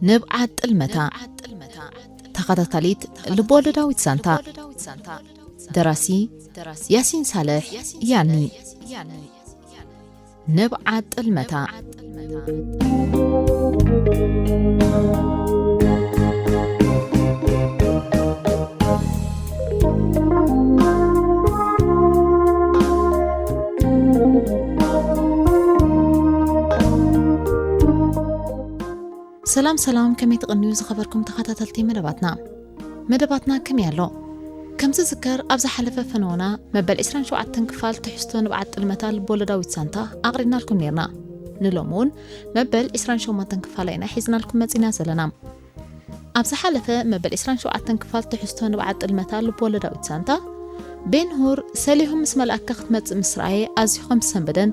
ንብዓት ጥልመታ። ተኸታታሊት ልብወለዳዊት ዛንታ። ደራሲ ያሲን ሳልሕ ያኒ። ንብዓት ጥልመታ። ሰላም ሰላም፣ ከመይ ትቕንዩ ዝኸበርኩም ተኸታተልቲ መደባትና? መደባትና ከመይ ኣሎ? ከም ዝዝከር ኣብ ዝሓለፈ ፈነወና መበል ዕስራን ሸውዓተን ክፋል ትሕዝቶ ንብዓት ጥልመታ ልቦለዳዊት ዛንታ ኣቕሪብናልኩም ኔርና። ንሎሚ እውን መበል ዕስራን ሸሞንተን ክፋላ ኢና ሒዝናልኩም መጺና ዘለና። ኣብ ዝሓለፈ መበል ዕስራን ሸውዓተን ክፋል ትሕዝቶ ንብዓት ጥልመታ ልቦለዳዊት ዛንታ፣ ቤንሁር ሰሊሆም ምስ መልኣከ ክትመጽእ ምስ ረኣየ ኣዝዩ ከም ዝሰንበደን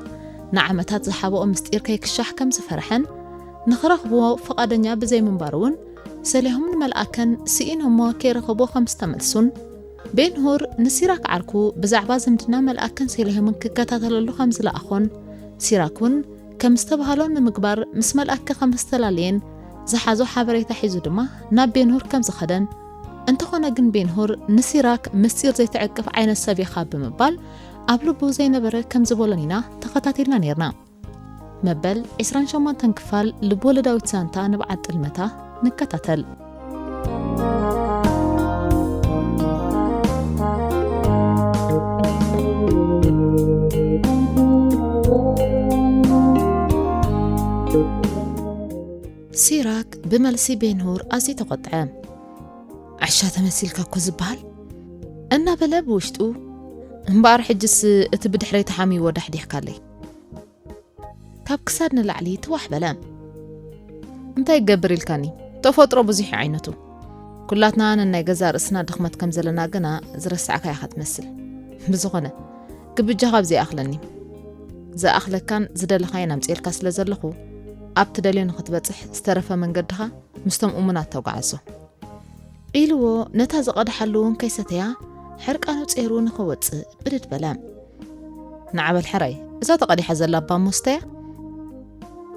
ንዓመታት ዝሓበኦ ምስጢር ከይክሻሕ ከም ዝፈርሐን ንኽረኽብዎ ፍቓደኛ ብዘይምንባሩ እውን ሰሊሆም ንመልኣከን ስኢኖሞ ከይረኸብዎ ከም ዝተመልሱን ቤንሁር ንሲራክ ዓርኩ ብዛዕባ ዝምድና መልኣከን ሰሊሆምን ክከታተለሉ ከም ዝለኣኾን ሲራክ እውን ከም ዝተባህሎ ንምግባር ምስ መልኣከ ከም ዝተላለየን ዝሓዞ ሓበሬታ ሒዙ ድማ ናብ ቤንሁር ከም ዝኸደን፣ እንተኾነ ግን ቤንሁር ንሲራክ ምስጢር ዘይትዕቅፍ ዓይነት ሰብ ኢኻ ብምባል ኣብ ልቡ ዘይነበረ ከም ዝበሎን ኢና ተኸታቲልና ኔርና። መበል ዕስራን ሸሞንተን ክፋል ልብወለዳዊት ዛንታ ንብዓት ጥልመታ ንከታተል። ሲራክ ብመልሲ ቤንሁር ኣዝዩ ተቖጥዐ። "ዓሻ ተመሲልካ እኮ ዝበሃል?" እናበለ ብውሽጡ፣ "እምበኣር ሕጅስ እቲ ብድሕረይ ተሓምይዎ ዳሕዲሕካለይ?" ካብ ክሳድ ንላዕሊ ትዋሕ በለ። "እንታይ ይገብር ኢልካኒ? ተፈጥሮ ብዙሕ እዩ ዓይነቱ። ኩላትና ነናይ ገዛእ ርእስና ድኽመት ከም ዘለና ግና ዝረሳዕካ ኢኻ ትመስል። ብዝኾነ፣ ግብጃኻ ኣብዚ ይኣኽለኒ። ዝኣኽለካን ዝደለኻዮን ኣምጽኤልካ ስለ ዘለኹ፣ ኣብ ትደልዮ ንኽትበጽሕ ዝተረፈ መንገድኻ ምስቶም እሙናት ተጓዓዞ" ኢልዎ፣ ነታ ዝቐድሓሉ እውን ከይሰተያ፣ ሕርቃኑ ጼሩ ንኽወጽእ ብድድ በለ። "ንዓ በል ሕራይ፣ እዛ ተቐዲሓ ዘላ እባ እሞ ስተያ?"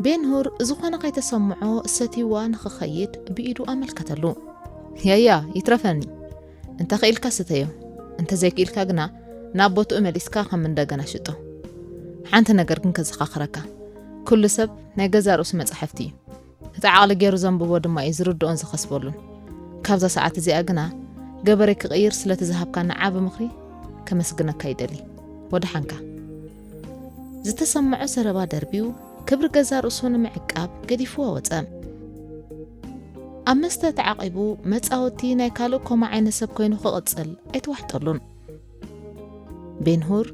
ቤንሁር ዝኾነ ከይተሰምዖ ሰትይዋ ንኽኸይድ ብኢዱ ኣመልከተሉ። "ያያ፣ ይትረፈኒ። እንተ ኽኢልካ ስተዮ፣ እንተ ዘይክኢልካ ግና ናብ ቦትኡ መሊስካ ከም እንደገና ሽጦ። ሓንቲ ነገር ግን ከዘኻኽረካ፣ ኩሉ ሰብ ናይ ገዛእ ርእሱ መጻሕፍቲ እዩ። እቲ ዓቕሊ ገይሩ ዘንብቦ ድማ እዩ ዝርድኦን ዝኸስበሉን። ካብዛ ሰዓት እዚኣ ግና ገበረይ ክቕይር ስለቲ ዝሃብካኒ ዓቢ ምኽሪ ከመስግነካ ይደሊ። ወደሓንካ።" ዝተሰምዖ ዘረባ ደርብዩ፣ ክብሪ ገዛእ ርእሱ ንምዕቃብ ገዲፍዎ ወጸ። ኣብ መስተ ተዓቒቡ መጻወቲ ናይ ካልእ ኮማ ዓይነት ሰብ ኮይኑ ክቕጽል ኣይተዋሕጠሉን። ቤንሁር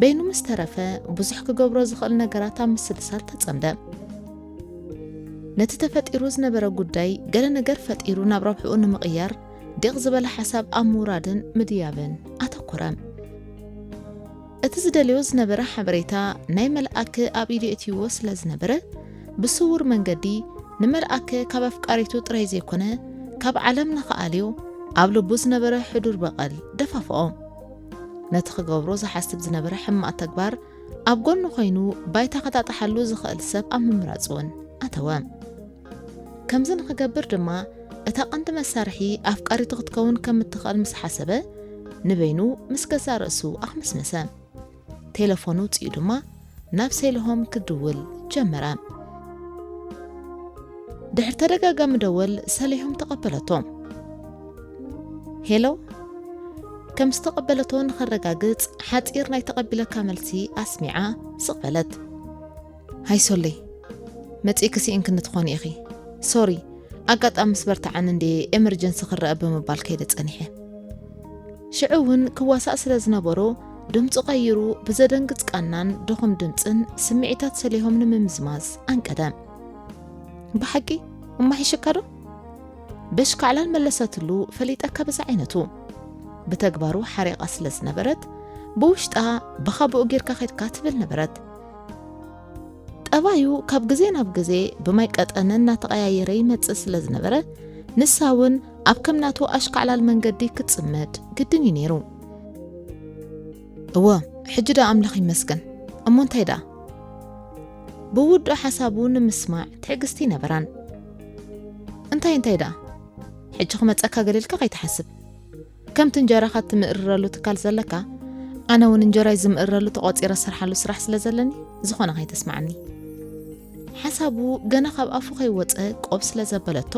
በይኑ ምስ ተረፈ፣ ብዙሕ ክገብሮ ዝኽእል ነገራት ኣብ ምስልሳል ተጸምደ። ነቲ ተፈጢሩ ዝነበረ ጉዳይ ገለ ነገር ፈጢሩ ናብ ረብሕኡ ንምቕያር ዲቕ ዝበለ ሓሳብ ኣብ ምውራድን ምድያብን ኣተኮረ። እቲ ዝደልዮ ዝነበረ ሓበሬታ ናይ መልኣክ ኣብ ኢዱ የእትይዎ ስለ ዝነበረ፣ ብስውር መንገዲ ንመልኣክ ካብ ኣፍቃሪቱ ጥራይ ዘይኮነ፣ ካብ ዓለም ንኽኣልዮ ኣብ ልቡ ዝነበረ ሕዱር በቐል ደፋፍኦ። ነቲ ክገብሮ ዝሓስብ ዝነበረ ሕማቕ ተግባር ኣብ ጎኑ ኮይኑ ባይታ ከጣጥሓሉ ዝኽእል ሰብ ኣብ ምምራጽ እውን ኣተወ። ከምዚ ንኽገብር ድማ እታ ቀንዲ መሳርሒ ኣፍቃሪቱ ክትከውን ከም እትኽእል ምስ ሓሰበ፣ ንበይኑ ምስ ገዛእ ርእሱ ኣኽመስመሰ። ቴለፎኑ ውጽኡ ድማ ናብ ሰሊሆም ክድውል ጀመረ። ድሕሪ ተደጋጋሚ ደወል ሰሊሆም ተቐበለቶ። "ሄሎ?" ከም ዝተቐበለቶ ንኸረጋግጽ ሓጺር ናይ ተቐቢለካ መልሲ ኣስሚዓ ስቕ በለት። "ሃይ ሶለይ፣ መጺእኪ ስኢንክኒ ትኾኒ ኢኺ። ሶሪ፣ ኣጋጣሚ ምስ በርትዓኒ እንድየ ኤመርጀንሲ ክረኣ ብምባል ከይደ ጸኒሐ።" ሽዑ እውን ክዋሳእ ስለ ዝነበሮ፣ ድምጹ ቀይሩ ብዘደንግጽ ቃናን ድኹም ድምጽን ስምዒታት ሰሊሆም ንምምዝማዝ ኣንቀደ። "ብሓቂ? እማሒሽካ ዶ?" በሽካዕላል መለሰትሉ፣ ፈሊጠካ በዛ ዓይነቱ። ብተግባሩ ሓሪቓ ስለ ዝነበረት፣ ብውሽጣ "ብኻብኡ ጌርካ ኸድካ" ትብል ነበረት። ጠባዩ ካብ ግዜ ናብ ግዜ ብማይ ቀጠነ እናተቐያየረ ይመጽእ ስለ ዝነበረ፣ ንሳ እውን ኣብ ከም ናቱ ኣሽካዕላል መንገዲ ክትጽመድ ግድን እዩ ነይሩ። "እወ፣ ሕጂ ደኣ ኣምላኽ ይመስገን። እሞ እንታይ ደኣ? ብውዱእ ሓሳቡ ንምስማዕ ትዕግስቲ ነበራን። እንታይ እንታይ ደኣ? ሕጂ ክመጸካ ገለ ኢልካ ከይትሓስብ። ከምቲ እንጀራኻ እትምእርረሉ ትካል ዘለካ፣ ኣነ እውን እንጀራይ ዝምእረሉ ተቖጺረ ዝሰርሓሉ ስራሕ ስለ ዘለኒ፣ ዝኾነ ከይተስምዓኒ። ሓሳቡ ገና ካብ ኣፉ ከይወጸ ቆብ ስለ ዘበለቶ፣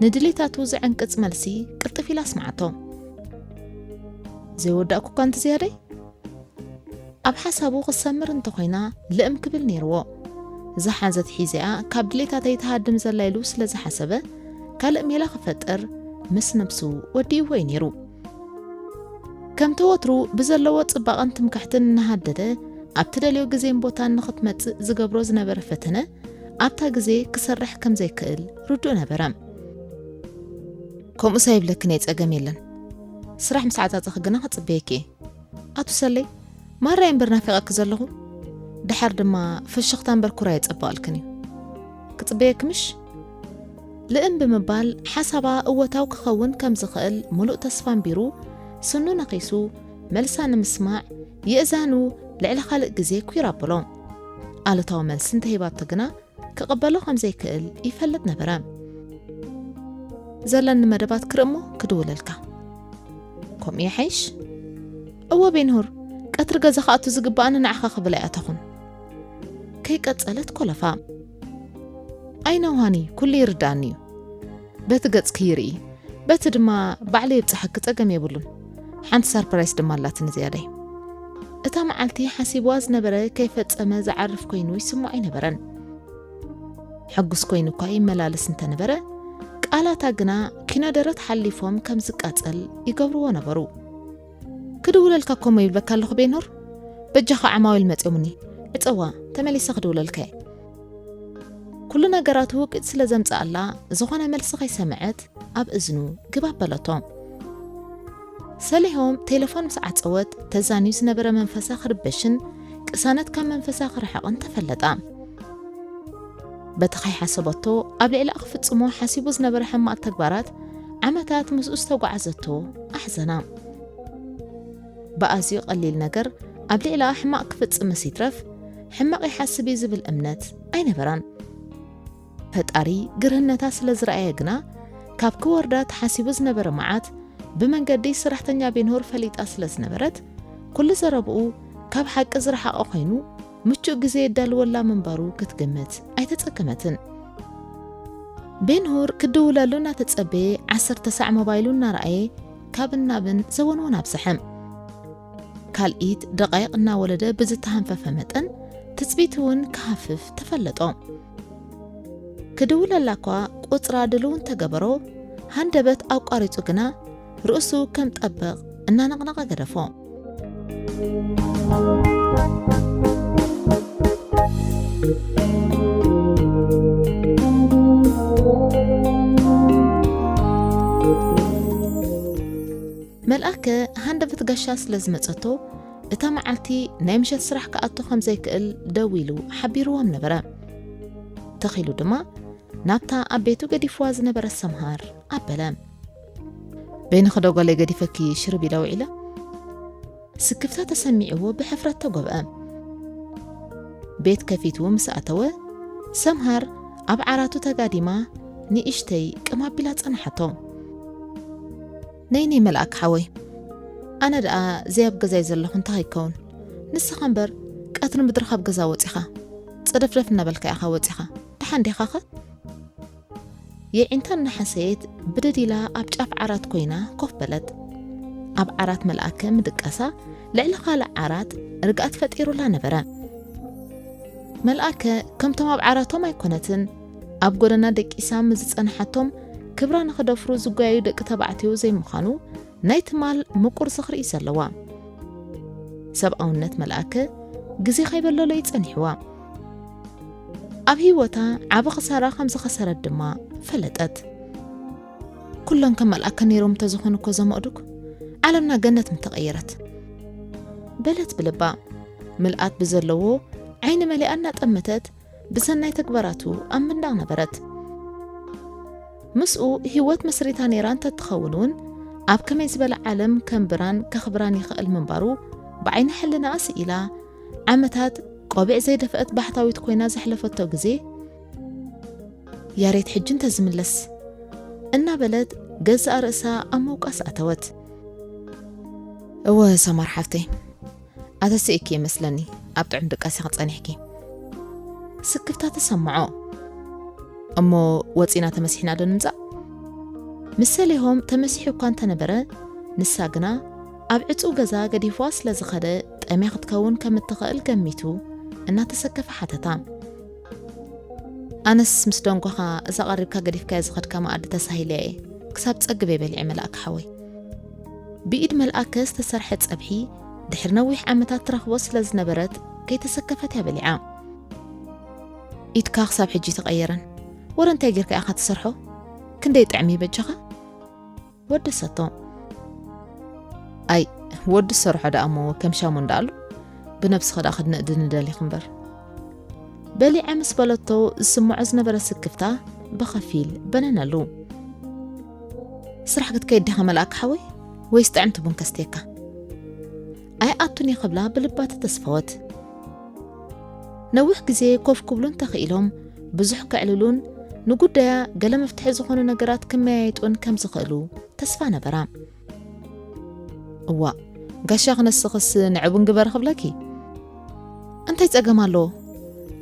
ንድሌታቱ ዝዕንቅጽ መልሲ ቅልጥፍ ኢላ ኣስምዓቶ። ዘይወዳእኩ እኳ እንተ ዝያደይ? ኣብ ሓሳቡ ክሰምር እንተኾይና ልእም ክብል ነይርዎ። ዝሓዘት ሒዘኣ ካብ ድሌታተይ ትሃድም ዘላ ኢሉ ስለ ዝሓሰበ፣ ካልእ ሜላ ክፈጥር ምስ ነብሱ ወዲእዎ እዩ ነይሩ። ከምቲ ወትሩ ብዘለዎ ጽባቐን ትምክሕትን እናሃደደ፣ ኣብ ትደልዮ ግዜን ቦታን ንኽትመጽእ ዝገብሮ ዝነበረ ፈተነ፣ ኣብታ ግዜ ክሰርሕ ከም ዘይክእል ርዱእ ነበረ። ከምኡስ ኣይብለክን እየ፣ ጸገም የለን። ስራሕ ምስ ዓጻጸኺ ግና ክጽበየኪ እየ። ኣቱ ሰለይ፣ ማራ እየ እምበር ናፊቐኪ ዘለኹ። ደሓር ድማ ፍሽኽታ እምበር ኩራ የጸብቐልክን እዩ። ክጽበየኪ ምሽ? ልእም ብምባል ሓሳባ እወታው ክኸውን ከም ዝኽእል ምሉእ ተስፋ ኣንቢሩ፣ ስኑ ነኺሱ፣ መልሳ ንምስማዕ የእዛኑ ልዕሊ ካልእ ግዜ ኲር ኣበሎ። ኣሉታዊ መልሲ እንተሂባቶ ግና፣ ክቕበሎ ከም ዘይክእል ይፈልጥ ነበረ። ዘለኒ መደባት ክርኢ እሞ ክድውለልካ። ከምኡ ይሓይሽ? እወ ቤንሁር፣ ቀትሪ ገዛ ክኣቱ ዝግብኣኒ ንዓኻ ክብል ኣይኣተኹን። ከይቀጸለት ኮለፋ። ኣይነውሃኒ፣ ኩሉ ይርድኣኒ እዩ። በቲ ገጽኪ ይርኢ፣ በቲ ድማ ባዕለይ ይብጽሓኪ፣ ጸገም የብሉን። ሓንቲ ሳርፕራይስ ድማ ኣላትኒ ዝያዳይ። እታ መዓልቲ ሓሲብዋ ዝነበረ ከይፈጸመ ዝዓርፍ ኮይኑ ይስምዖ ኣይነበረን። ሕጉስ ኮይኑ እኳ ይመላለስ እንተነበረ፣ ቃላታ ግና ኪኖ ደረት ሓሊፎም ከም ዝቃጸል ይገብርዎ ነበሩ። ክድውለልካ እኮ እሞ ይብለካ ኣለኹ ቤኖር። በጃኻ ዓማዊል መጽዮምኒ። ዕጸዋ፣ ተመሊሰ ክድውለልካ እየ። ኩሉ ነገራቱ ውቅጥ ስለ ዘምጽኣላ፣ ዝኾነ መልሲ ከይሰምዐት ኣብ እዝኑ ግብ ኣበለቶ። ሰሊሆም ቴሌፎን ምስ ዓጸወት፣ ተዛንዩ ዝነበረ መንፈሳ ክርበሽን ቅሳነት ካብ መንፈሳ ክርሕቕን ተፈለጣ። በቲ ከይሓሰበቶ ኣብ ልዕሊኣ ክፍጽሞ ሓሲቡ ዝነበረ ሕማቕ ተግባራት ዓመታት ምስኡ ዝተጓዓዘቶ ኣሕዘና። ብኣዝዩ ቀሊል ነገር ኣብ ልዕሊኣ ሕማቕ ክፍጽምስ ይትረፍ፣ ሕማቕ ይሓስብ እዩ ዝብል እምነት ኣይነበራን። ፈጣሪ ግርህነታ ስለ ዝረኣየ ግና፣ ካብ ክወርዳ ተሓሲቡ ዝነበረ መዓት ብመንገዲ ሰራሕተኛ ቤንሁር ፈሊጣ ስለ ዝነበረት፣ ኩሉ ዘረብኡ ካብ ሓቂ ዝረሓቐ ኮይኑ፣ ምቹእ ግዜ የዳልወላ ምንባሩ ክትግምት ኣይተጸገመትን። ቤንሁር ክድውለሉ እናተጸበየ፣ ዓሰርተ ሳዕ ሞባይሉ እናረኣየ፣ ካብን ናብን ዘወንውን ኣብዝሐ። ካልኢት ደቓይቕ እናወለደ ብዝተሃንፈፈ መጠን፣ ትጽቢት እውን ክሃፍፍ ተፈለጦ። ክድውለላ እኳ ቁጽራ ድልው እንተገበሮ፣ ሃንደበት ኣቋሪጹ ግና ርእሱ ከም ጠበቕ እናነቕነቐ ገደፎ። መልኣከ ሃንደበት ጋሻ ስለ ዝመጸቶ፣ እታ መዓልቲ ናይ ምሸት ስራሕ ክኣቱ ከም ዘይክእል ደዊሉ ሓቢርዎም ነበረ። ተኺሉ ድማ ናብታ ኣብ ቤቱ ገዲፍዋ ዝነበረ ሰምሃር ኣበለ። በይንኺ ዶ ጓለይ ገዲፈኪ ሽርብ ኢለ ውዒለ? ስክፍታ ተሰሚዕዎ ብሕፍረት ተጎብአ። ቤት ከፊቱ ምስ ኣተወ፣ ሰምሃር ኣብ ዓራቱ ተጋዲማ ንእሽተይ ቅም ኣቢላ ጸንሓቶ። ነይ ነይ መልኣክ ሓወይ፣ ኣነ ደኣ ዘይ ኣብ ገዛይ ዘለኹ እንታይ ይከውን? ንስኻ እምበር ቀትሪ ምድሪ ካብ ገዛ ወጺኻ፣ ጸደፍደፍ እናበልካ ኢኻ ወጺኻ። ደሓን ዲኻኸ? የዒንታ እናሓሰየት ብድድ ኢላ ኣብ ጫፍ ዓራት ኮይና ኮፍ በለት። ኣብ ዓራት መልኣከ ምድቃሳ ልዕሊ ካልእ ዓራት ርግኣት ፈጢሩላ ነበረ። መልኣከ ከምቶም ኣብ ዓራቶም ኣይኮነትን፣ ኣብ ጎደና ደቂሳ ምስ ዝጸንሓቶም ክብራ ንኽደፍሩ ዝጓየዩ ደቂ ተባዕትዮ ዘይምዃኑ ናይ ትማል ምቁር ዝኽሪ እዩ ዘለዋ። ሰብኣውነት መልኣከ ግዜ ከይበለሎ እዩ ጸኒሕዋ። ኣብ ህይወታ ዓቢ ክሳራ ከም ዝኸሰረት ድማ ፈለጠት። ኩሎም ከም መልኣከ ነይሮም እንተዝኾኑ እኮ ዘመቕዱክ፣ ዓለምና ገነት ምተቐየረት። በለት ብልባ። ምልኣት ብዘለዎ ዓይኒ መሊኣ እናጠመተት ብሰናይ ተግባራቱ ኣብ ምንዳቕ ነበረት። ምስኡ ህይወት መስሪታ ነይራ እንተትኸውን እውን፣ ኣብ ከመይ ዝበለ ዓለም ከንብራን ከኽብራን ይኽእል ምንባሩ ብዓይኒ ሕልናኣ ስኢላ ዓመታት ቆቢዕ ዘይደፍአት ባህታዊት ኮይና ዘሕለፈቶ ግዜ፣ ያሬድ ሕጂ እንተዝምለስ እናበለት ገዛእ ርእሳ ኣብ ምውቃስ ኣተወት። እወ ሰማር ሓፍተይ፣ ኣተሲእኪ ይመስለኒ ኣብ ጥዑም ድቃሴ ጸኒሕኪ። ስክፍታ ተሰምዖ። እሞ ወጺና ተመሲሕና ዶ ንምጻእ? ምስ ሰሊሆም ተመሲሑ እኳ እንተነበረ፣ ንሳ ግና ኣብ ዕጹው ገዛ ገዲፍዋ ስለ ዝኸደ ጠምያ ክትከውን ከም እትኽእል ገሚቱ እናተሰከፈ ሓተታ። ኣነስ ምስ ደንጓኻ እዛ ቀሪብካ ገዲፍካያ ዝኸድካ መኣዲ ተሳሂለያ እየ፣ ክሳብ ጸግብ እየ በሊዐ መልኣክ ሓወይ። ብኢድ መልኣከ ዝተሰርሐ ጸብሒ ድሕሪ ነዊሕ ዓመታት ትረኽቦ ስለ ዝነበረት ከይተሰከፈት እያ በሊዓ። ኢድካ ክሳብ ሕጂ ተቐየረን። ወረ እንታይ ጌርካ ኢኻ ትሰርሖ? ክንደይ ጥዕም እዩ በጃኻ? ወደሰቶ። ኣይ፣ ወዲ ዝሰርሖ ደኣ እሞ ከም ሻሙ እንዳኣሉ፣ ብነብስኺ ደኣ ክትንእድኒ ደሊኺ እምበር። በሊዐ ምስ በለቶ ዝስምዖ ዝነበረ ስክፍታ ብኸፊል በነነሉ። ስራሕ ክትከይድ ዲኻ መልኣክ ሓወይ? ወይስ ጥዕምቲ ቡን ከስትየካ? ኣይኣቱን እየ ክብላ ብልባ ተተስፈወት። ነዊሕ ግዜ ኮፍ ክብሉ እንተኽኢሎም ብዙሕ ከዕልሉን ንጉዳያ ገለ መፍትሒ ዝኾኑ ነገራት ክመያየጡን ከም ዝኽእሉ ተስፋ ነበራ። እዋእ፣ ጋሻ ክነስኽስ ንዕቡን ግበር ክብለኪ? እንታይ ጸገም ኣለዎ?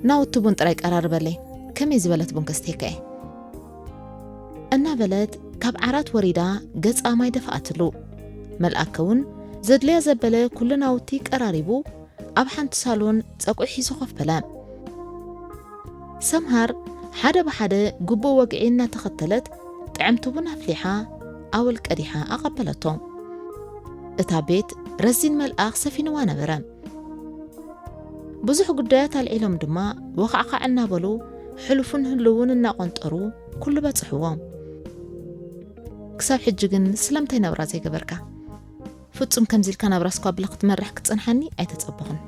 ናውቲ ቡን ጥራይ ቀራርበለይ፣ ከመይ ዝበለት ቡን ከስተይካ እየ። እናበለት ካብ ዓራት ወሪዳ ገጻ ማይ ደፍኣትሉ። መልኣከ እውን ዘድልያ ዘበለ ኩሉ ናውቲ ቀራሪቡ ኣብ ሓንቲ ሳሎን ጸጉዒ ሒዙ ኮፍ በለ። ሰምሃር ሓደ ብሓደ ግቡእ ወግዒ እናተኸተለት ጥዕምቲ ቡን ኣፍሊሓ ኣወል ቀዲሓ ኣቐበለቶ። እታ ቤት ረዚን መልኣኽ ሰፊንዋ ነበረ። ብዙሕ ጉዳያት ኣልዒሎም ድማ ወኻዕኻዕ እናበሉ ሕሉፉን ህልውን እናቖንጠሩ ኩሉ በጽሕዎ። ክሳብ ሕጂ ግን ስለምንታይ ናብራ ዘይገበርካ? ፍጹም ከምዚ ኢልካ ናብራስ እኳ ብላ ክትመርሕ ክትጸንሓኒ ኣይተጸበኹን።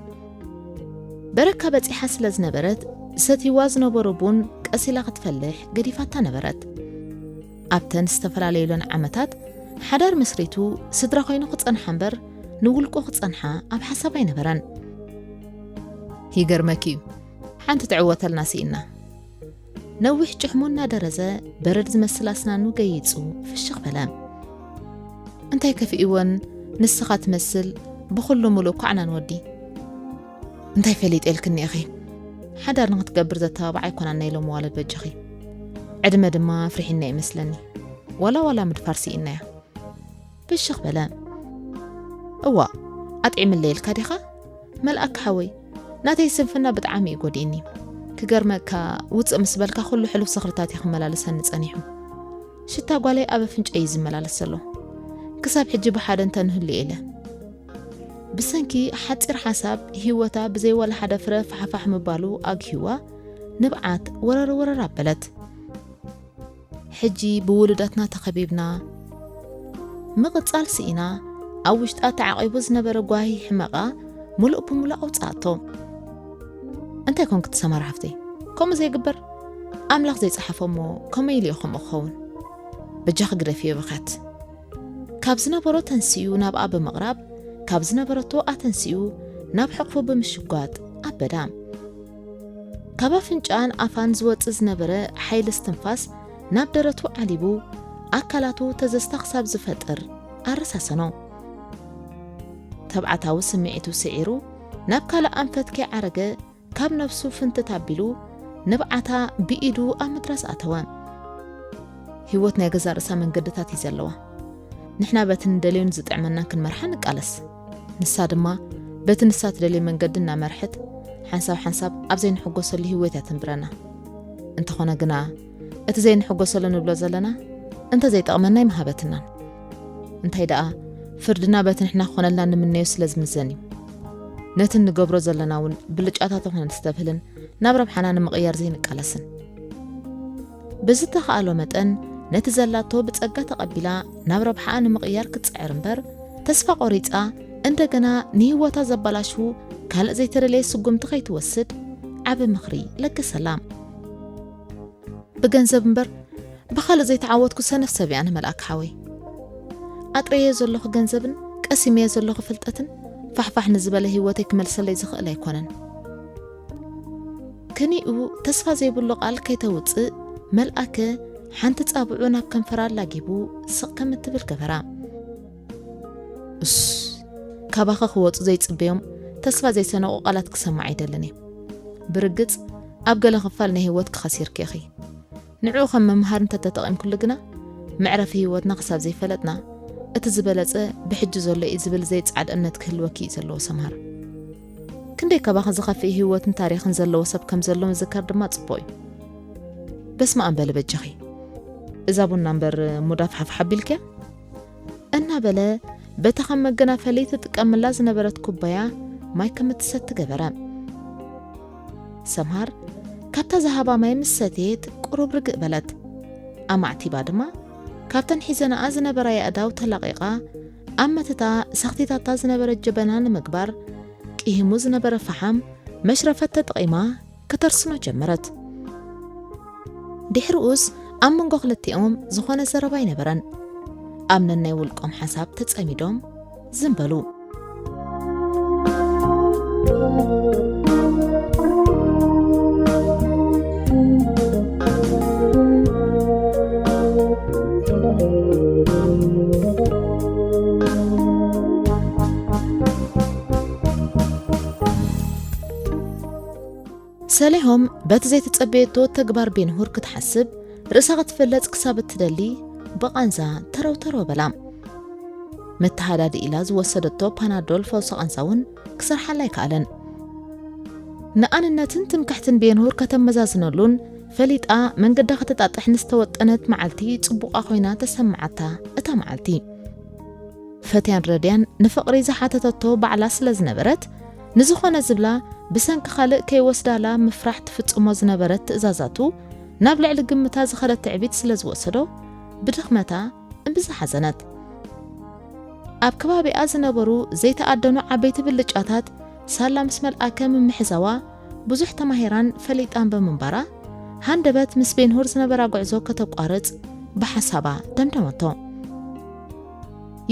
በረካ በጺሓ ስለ ዝነበረት ዝሰትይዋ ዝነበሩ ቡን ቀስ ኢላ ክትፈልሕ ገዲፋታ ነበረት። ኣብተን ዝተፈላለየሎን ዓመታት ሓዳር መስሪቱ ስድራ ኮይኑ ክጸንሓ እምበር ንውልቁ ክጸንሓ ኣብ ሓሳብ ኣይነበረን። ይገርመኪ እዩ፣ ሓንቲ ትዕወተልና ስኢና። ነዊሕ ጭሕሙ እናደረዘ በረድ ዝመስል ኣስናኑ ገይጹ ፍሽኽ በለ። እንታይ ከፊእወን ንስኻ ትመስል ብኹሉ ሙሉእ ኳዕናን ወዲ። እንታይ ፈሊጠ ኢልክኒ ኢኺ? ሓዳር ንኽትገብር ዘተባብዓ ኣይኮናን ናይ ሎሚ ዋለድ በጃኺ። ዕድመ ድማ ኣፍሪሒና ይመስለኒ። ዋላ ዋላ ምድፋር ስኢናያ። ብሽኽ በለ። እዋ፣ ኣጥዒምለይ ኢልካ ዲኻ? መልኣክ ሓወይ፣ ናተይ ስንፍና ብጣዕሚ እዩ ጎዲእኒ። ክገርመካ፣ ውፅእ ምስ በልካ ኩሉ ሕሉፍ ዝኽርታት እዩ ክመላለሰኒ ጸኒሑ። ሽታ ጓለይ ኣብ ኣፍንጨይ እዩ ዝመላለስ ዘሎ። ክሳብ ሕጂ ብሓደ እንተንህሉ ኢለ። ብሰንኪ ሓፂር ሓሳብ ህይወታ ብዘይ ዋላ ሓደ ፍረ ፋሕፋሕ ምባሉ ኣግሂዋ ንብዓት ወረር ወረር ኣበለት። ሕጂ ብውሉዳትና ተኸቢብና ምቕጻል ስኢና፣ ኣብ ውሽጣ ተዓቒቡ ዝነበረ ጓሂ ሕመቓ ምሉእ ብምሉእ ኣውጽኣቶ። እንታይ ኮንኪ ትሰማራ ሓፍተይ? ከምኡ ዘይግበር? ኣምላኽ ዘይጸሓፎ እሞ ከመይ ኢሉ እዩ ከምኡ ክኸውን? በጃኺ ግደፍዮ በኸት። ካብ ዝነበሮ ተንሲኡ ናብኣ ብምቕራብ፣ ካብ ዝነበረቶ ኣተንሲኡ ናብ ሕቕፉ ብምሽጓጥ ኣበዳ። ካብ ኣፍንጫን ኣፋን ዝወጽእ ዝነበረ ሓይሊ እስትንፋስ ናብ ደረቱ ዓሊቡ፣ ኣካላቱ ተዘስታ ክሳብ ዝፈጥር ኣረሳሰኖ። ተብዓታዊ ስምዒቱ ስዒሩ ናብ ካልእ ኣንፈት ከይዓረገ ካብ ነብሱ ፍንትት ኣቢሉ ንብዓታ ብኢዱ ኣብ ምድራስ ኣተወ። ህይወት ናይ ገዛእ ርእሳ መንገድታት እዩ ዘለዋ። ንሕና በቲ ንደልዮን ዝጥዕመናን ክንመርሓ ንቃለስ። ንሳ ድማ በቲ ንሳ ትደልዮ መንገዲ እናመርሐት ሓንሳብ ሓንሳብ ኣብ ዘይንሕጎሰሉ ህይወት እያ ተንብረና። እንተኾነ ግና እቲ ዘይንሕጎሰሉ ንብሎ ዘለና እንተ ዘይጠቕመና ኣይምሃበትናን። እንታይ ደኣ ፍርድና በቲ ንሕና ክኾነልና ንምነዮ ስለ ዝምዘን እዩ። ነቲ እንገብሮ ዘለና እውን ብልጫታት ኾነ ነስተብህልን ናብ ረብሓና ንምቕያር ዘይንቃለስን። ብዝተኻእሎ መጠን ነቲ ዘላቶ ብጸጋ ተቐቢላ ናብ ረብሓኣ ንምቕያር ክትጽዕር እምበር፣ ተስፋ ቆሪጻ እንደገና ንህይወታ ዘበላሹ ካልእ ዘይተደለየ ስጉምቲ ከይትወስድ ዓቢ ምኽሪ ለገሰላ። ብገንዘብ እምበር ብኻልእ ዘይተዓወትኩ ሰነፍ ሰብ እየ ኣነ መልኣክ ሓወይ። ኣጥረየ ዘለኹ ገንዘብን ቀሲመየ ዘለኹ ፍልጠትን ፋሕፋሕ ንዝበለ ህይወተይ ክመልሰለይ ዝኽእል ኣይኮነን። ከኒኡ ተስፋ ዘይብሉ ቃል ከይተውጽእ፣ መልኣከ ሓንቲ ጻብዑ ናብ ከንፈራ ኣላጊቡ ስቕ ከም እትብል ገበራ። እስ፣ ካባኸ ክወጹ ዘይጽበዮም ተስፋ ዘይሰነቑ ቃላት ክሰምዕ ኣይደልን እየ። ብርግጽ፣ ኣብ ገለ ክፋል ናይ ህይወትኪ ከሲርኪ ኢኺ። ንዕኡ ከም መምሃሪ እንተተጠቒምኩሉ ግና፣ መዕረፊ ህይወትና ክሳብ ዘይፈለጥና፣ እቲ ዝበለጸ ብሕጂ ዘሎ እዩ ዝብል ዘይጸዓድ እምነት ክህልወኪ እዩ ዘለዎ ሰምሃር። ክንደይ ካባኺ ዝኸፍእ ህይወትን ታሪኽን ዘለዎ ሰብ ከም ዘሎ ምዝካር ድማ ጽቡቕ እዩ። በስመ ኣብ በሊ በጃኺ። እዛ ቡና እምበር ሙድ ኣፍሓፍሓ ኣቢልክያ? እናበለ በታ ከም መገናፈሊ ትጥቀመላ ዝነበረት ኩባያ ማይ ከም እትሰቲ ገበረ። ሰምሃር ካብታ ዝሃባ ማይ ምስ ሰተየት ቁሩብ ርግእ በለት። ኣማዕቲባ ድማ ካብተን ሒዘንኣ ዝነበራ የእዳው ተላቒቓ ኣብ መትታ ሰኽቲታታ ዝነበረት ጀበና ንምግባር ቅሂሙ ዝነበረ ፈሓም መሽረፈት ተጠቒማ ከተርስኖ ጀመረት። ድሕሪኡስ ኣብ መንጎ ክልቲኦም ዝኾነ ዘረባ ኣይነበረን። ኣብ ነናይ ውልቆም ሓሳብ ተጸሚዶም ዝም በሉ። ሰሊሆም በቲ ዘይተጸበየቶ ተግባር ቤንሁር ክትሓስብ ርእሳ ክትፍለጽ ክሳብ እትደሊ ብቓንዛ ተረው ተረው በላ። መተሃዳዲ ኢላ ዝወሰደቶ ፓናዶል ፈውሲ ቓንዛ እውን ክሰርሓላ ኣይከኣለን። ንኣንነትን ትምክሕትን ቤንሁር ከተመዛዝነሉን ፈሊጣ መንገዳ ከተጣጥሕ ንዝተወጠነት መዓልቲ ጽቡቓ ኮይና ተሰምዓታ እታ መዓልቲ። ፈትያን ረድያን ንፍቕሪ ዝሓተተቶ ባዕላ ስለ ዝነበረት፣ ንዝኾነ ዝብላ ብሰንኪ ካልእ ከይወስዳላ ምፍራሕ ትፍጽሞ ዝነበረት ትእዛዛቱ ናብ ልዕሊ ግምታ ዝኸደ ትዕቢት ስለ ዝወሰዶ፣ ብድኽመታ እምብዛ ሓዘነት። ኣብ ከባቢኣ ዝነበሩ ዘይተኣደኑ ዓበይቲ ብልጫታት ሳላ ምስ መልኣከ ምምሕዛዋ ብዙሕ ተማሂራን ፈሊጣን ብምንባራ፣ ሃንደበት ምስ ቤንሁር ዝነበራ ጉዕዞ ከተቋርጽ ብሓሳባ ደምደመቶ።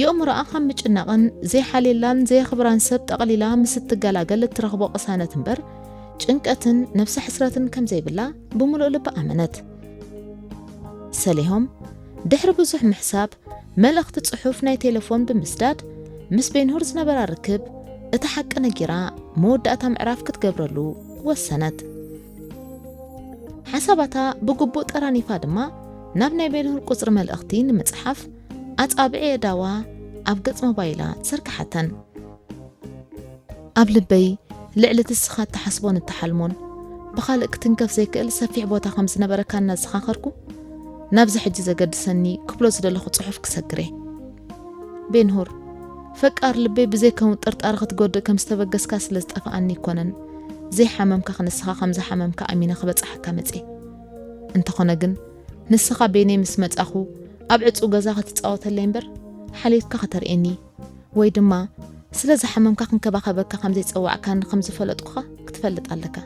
የእምሮኣ ካብ ምጭናቕን ዘይሓልየላን ዘየኽብራን ሰብ ጠቕሊላ ምስ እትገላገል እትረኽቦ ቅሳነት እምበር፣ ጭንቀትን ነብሰ ሕስረትን ከም ዘይብላ ብምሉእ ልባ ኣመነት። ሰሊሆም ድሕሪ ብዙሕ ምሕሳብ፣ መልእኽቲ ጽሑፍ ናይ ቴሌፎን ብምስዳድ፣ ምስ ቤንሁር ዝነበራ ርክብ፣ እቲ ሓቂ ነጊራ፣ መወዳእታ ምዕራፍ ክትገብረሉ ወሰነት። ሓሳባታ ብግቡእ ጠራኒፋ ድማ፣ ናብ ናይ ቤንሁር ቁጽሪ መልእኽቲ ንምጽሓፍ፣ ኣጻብዕ የእዳዋ ኣብ ገጽ ሞባይላ ዘርግሓተን። ኣብ ልበይ፣ ልዕሊ እቲ ንስኻ እትሓስቦን እትሓልሞን፣ ብኻልእ ክትንከፍ ዘይክእል ሰፊሕ ቦታ ከም ዝነበረካ እናዘኻኸርኩ፣ ናብዚ ሕጂ ዘገድሰኒ ክብሎ ዝደለኹ ጽሑፍ ክሰግር እየ። ቤንሁር፣ ፈቃር ልበይ ብዘይከውን ጥርጣረ ክትጎድእ ከም ዝተበገስካ ስለ ዝጠፍኣኒ ኣይኮነን፣ ዘይሓመምካ ንስኻ ከም ዝሓመምካ ኣሚነ ክበጽሓካ መጽየ። እንተኾነ ግን፣ ንስኻ ቤነይ ምስ መጻኹ፣ ኣብ ዕጹው ገዛ ክትጻወተለይ እምበር፣ ሓልዮትካ ከተርእየኒ፣ ወይ ድማ ስለ ዝሓመምካ ክንከባኸበካ ከም ዘይጸዋዕካኒ ከም ዝፈለጥኩኻ ክትፈልጥ ኣለካ።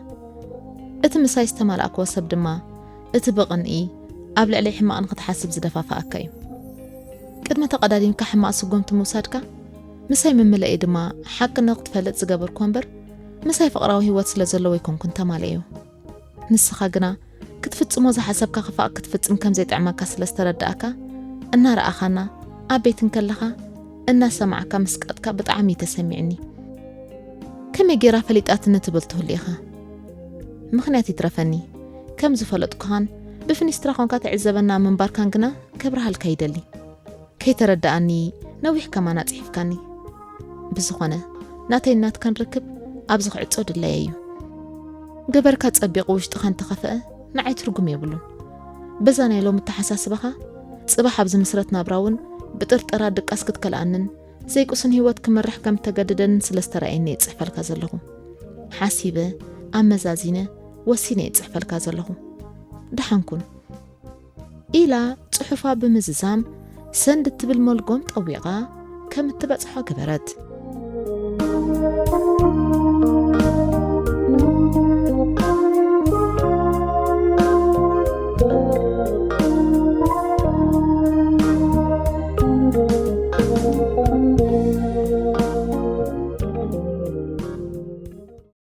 እቲ ምሳይ ዝተማላእክዎ ሰብ ድማ፣ እቲ ብቕንኢ ኣብ ልዕለይ ሕማቕ ንኽትሓስብ ዝደፋፍኣካ እዩ። ቅድሚ ተቐዳዲምካ ሕማቕ ስጉምቲ ምውሳድካ፣ ምሳይ ምምለኤ ድማ ሓቂ ንኽትፈልጥ ዝገበርኩዎ እምበር፣ ምሳይ ፍቕራዊ ህይወት ስለ ዘለዎ ኣይኮንኩን ተማሊኤዮ። ንስኻ ግና ክትፍጽሞ ዝሓሰብካ ክፋእ ክትፍጽም ከም ዘይጥዕመካ ስለ ዝተረዳእካ፣ እናረኣኻና ኣብ ቤት እንከለኻ እናሰማዕካ ምስቃጥካ ብጣዕሚ እዩ ተሰሚዕኒ። ከመይ ጌራ ፈሊጣትኒ ትብል ትህሉ ኢኻ? ምኽንያት ይትረፈኒ፣ ከም ዝፈለጥኩኻን ብፍኒስትራ ኾንካ ትዕዘበና ምንባርካን ግና ከብርሃልካ ይደሊ። ከይተረዳኣኒ ነዊሕ ከማን ኣጽሒፍካኒ። ብዝኾነ፣ ናተይን ናትካን ርክብ ኣብዚ ክዕጾ ድላየ እዩ። ገበርካ ጸቢቑ ውሽጥኻ እንተኸፍአ፣ ንዓይ ትርጉም የብሉን። በዛ ናይ ሎሚ ኣተሓሳስባኻ፣ ጽባሕ ኣብ ዝምስረት ናብራ እውን ብጥርጠራ ድቃስ ክትከልኣንን ዘይቅሱን ህይወት ክመርሕ ከም እተገድደንን ስለ ዝተራእየኒ እየ ጽሕፈልካ ዘለኹ። ሓሲበ፣ ኣመዛዚነ፣ ወሲነ እየ ጽሕፈልካ ዘለኹ። ደሓን ኩን። ኢላ ጽሑፋ ብምዝዛም ሰንድ እትብል መልጎም ጠዊቓ ከም እትበጽሖ ገበረት።